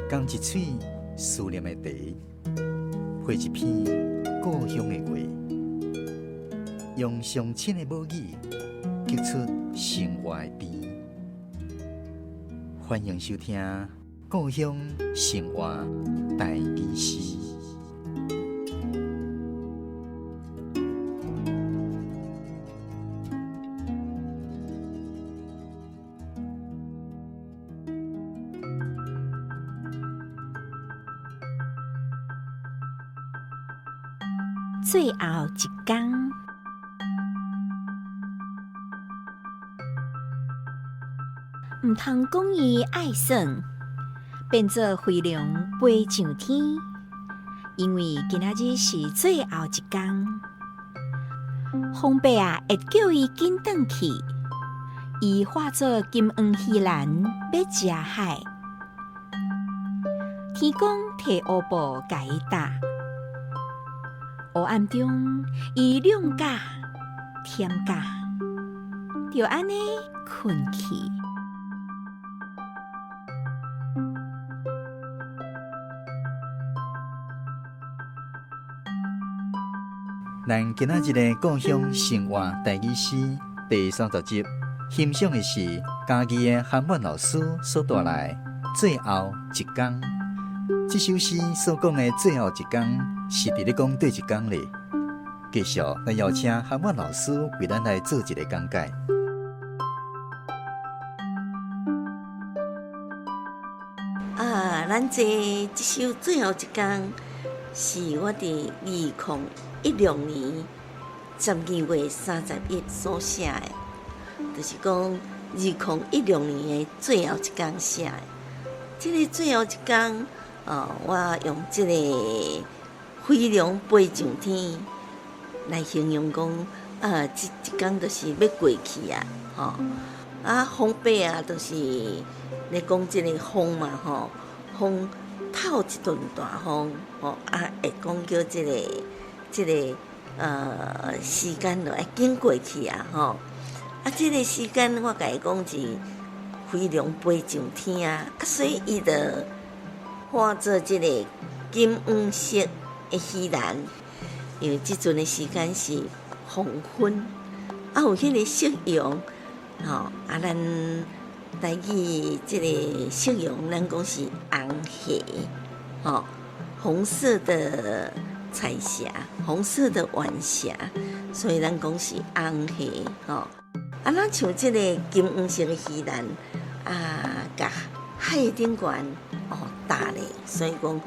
仝一喙思念的茶，配一篇故鄉的話，用上親的母語，激出生活的甜。歡迎收聽《故鄉生活台語詩》。最後一工，毋通講伊愛耍，變做飛龍飛上天，因為今仔日是最後一工。風伯啊，會叫伊緊轉去，伊化做金黃魚籃欲食海。天公提烏布共伊搭。黑暗中，伊兩甲忝甲，就按呢睏去。咱今仔日的故鄉生活台語詩第三十集，欣賞的是嘉義的韓滿老師所帶來最後一工。這首詩所講的最後一工，是佇咧講佗一工咧？繼續來邀請韓滿老師為咱來做一个講解。啊，咱這這首最後一工，是我佇2016年12月31所寫的，就是講2016年的最後一工寫的。這个最後一工，哦，我用這个飛龍飛上天來形容講，啊，這一工就是欲過去啊，吼，啊，風伯啊，就是咧講這個風嘛，吼，風透一陣大風，吼，啊，會講叫這个這个時間就愛緊過去啊，吼，啊，這个時間我共伊講是飛龍飛上天啊，啊，所以伊就化做這个金黃色的魚籃，因為這陣的時間是黃昏，啊，有彼个夕陽，吼，啊，咱台語這个夕陽，咱講是紅霞，吼，紅色的彩霞，紅色的晚霞，所以咱講是紅霞，吼。啊，咱像這个金黃色的魚籃，啊，共海頂懸哦搭咧，所以講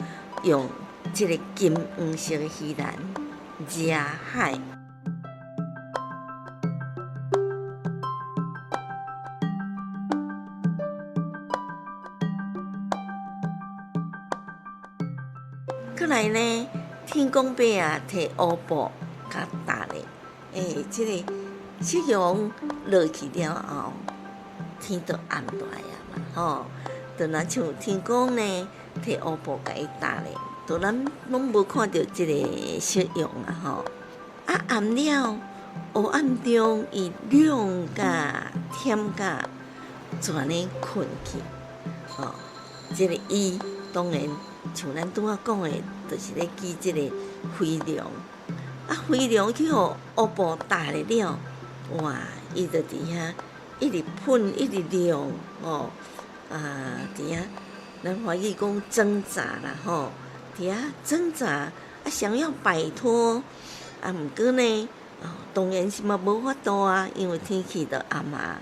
用這个金黃色的魚籃掠海。閣來呢，天公伯啊，提烏布共搭咧，欸，這个夕陽落去了後，天就暗落來啊嘛，吼，就若像天公呢，提烏布共伊搭咧，就咱攏無看著這个夕陽啊，吼，啊暗了，黑暗中伊兩甲忝甲，就按呢睏去，吼，這个伊當然像咱拄仔講的，就是咧記這个飛龍，啊飛龍去予烏布搭咧了，哇，伊就佇遐一直噴，一直亮，吼，啊，佇遐，咱華語講掙扎啦，吼，佇遐掙扎，啊，想要擺脫，啊，毋過呢，哦，當然是嘛無法度啊，因為天氣就暗啊，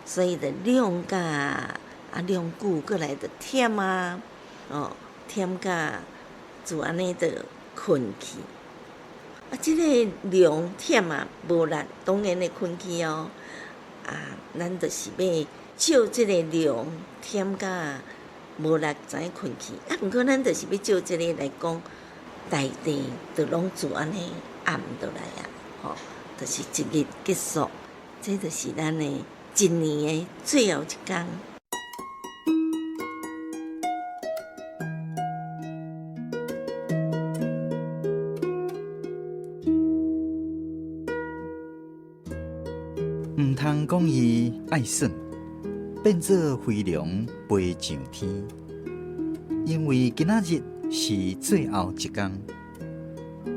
所以就晾甲啊晾久，閣來就忝啊，哦，忝甲就按呢就睏去。啊，這个龍忝啊，無力，當然會睏去哦。啊，咱就是欲照這个龍忝甲無力，才會睏去。啊，毋過咱就是欲照這个來講，大地就攏自按呢暗落來啊，吼，就是一日結束，這就是咱的一年的最後一工。毋通講伊愛耍，變做飛龍飛上天。因為今仔日是最後一工，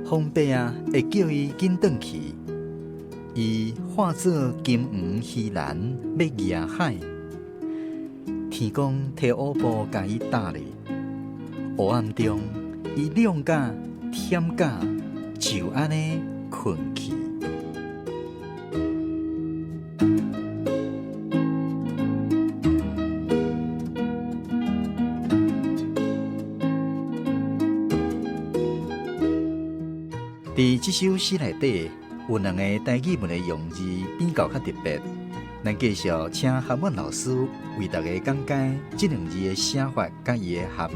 風伯啊會叫伊緊轉去，伊化做金黃魚籃欲掠海，天公提烏布共伊搭咧，黑暗中伊挵甲忝甲就按呢睏去。佇這首詩內底有兩個台語文的用字比較較特別，咱繼續請韓滿老師為大家講解這兩字的寫法佮伊的含義。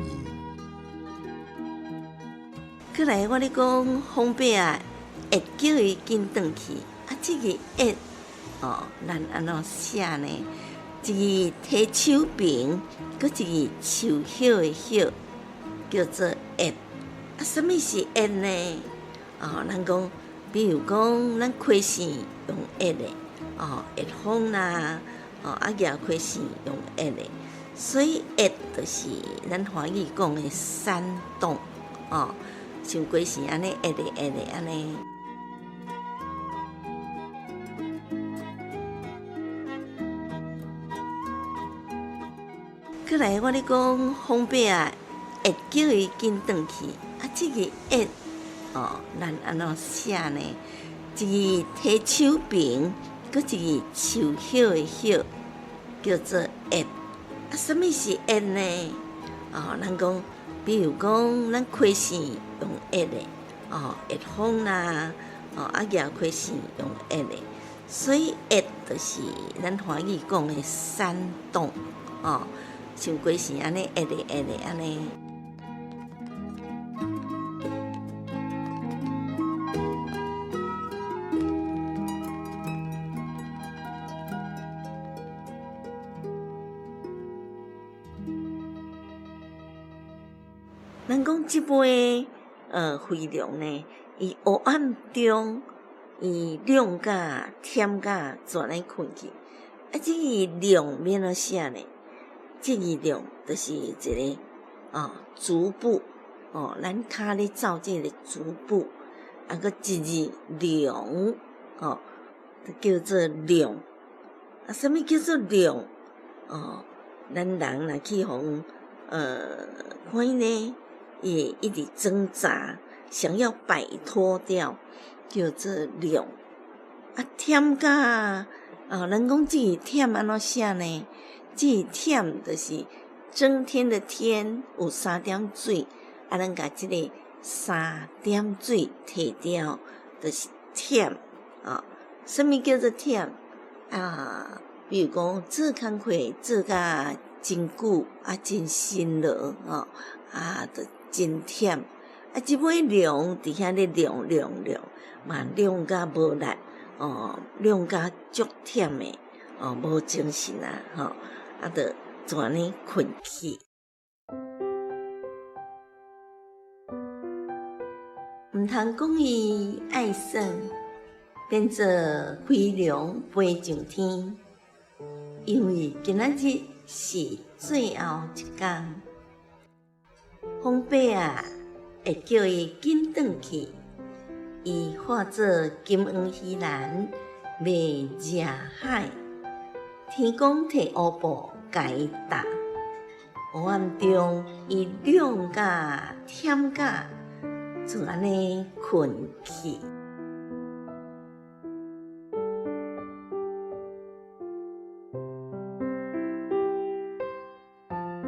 過來我咧講，風伯啊，會叫伊緊轉去，啊，這個會哦，咱按怎寫呢？一個提手邊，閣一個樹葉的葉，叫做會。啊，啥物是會呢？哦，咱講，比如講，咱開扇用壓的，哦，壓風啦，哦，啊，舉開扇用壓的，所以壓就是咱華語講的扇動，哦，像開扇按呢壓的壓的按呢。過來我咧講，風伯啊，會叫伊緊轉去，啊，這個會。哦，咱按怎寫呢？一個提手邊，閣一個樹葉的葉，叫做會。啊，啥物是會呢？哦，咱講，比如講，咱開扇用壓的，哦，壓風啦，哦，啊，舉開扇用壓的，所以壓就是咱華語講的扇動，哦，像開扇按呢壓的壓的按呢。咱講這尾飛龍呢，伊黑暗中，伊挵甲忝甲就按呢睏去。啊，這個挵欲按怎寫呢？這個挵就是一個哦，足部哦，咱跤咧走這個足部，啊，閣一字龍哦，就叫做挵。啊，啥物叫做挵？哦，咱人若去予看呢，伊會一直掙扎，想要擺脫掉，叫做挵。啊，忝甲啊，咱講這個忝按怎寫呢？這個忝就是增添的添，有三點水，啊，咱共這個三點水提掉，就是忝。啊，啥物叫做忝？啊，比如講做工課做甲真久，啊，真辛勞，吼，啊，就真忝。啊，這尾龍佇遐咧龍龍龍，嘛龍甲無力，哦，龍甲足忝的，哦，無精神啊，吼，啊，就按呢睏去。毋通講伊愛耍，變做飛龍飛上天，因為今仔日是最後一工。風伯啊，會叫伊緊轉去，伊化做金黃魚籃，欲掠海。天公提烏布共伊搭，黑暗中伊挵甲忝甲，就按呢睏去。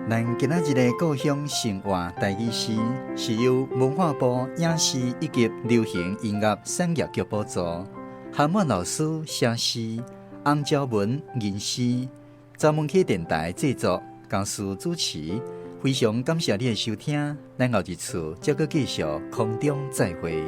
咱今仔日的故鄉生活台語詩，是由文化部影視以及流行音樂產業局補助，韓滿老師寫詩，洪昭文吟詩，早文溪電台製作，江思主持。非常感謝你的收聽，咱後一次再閣繼續空中再會。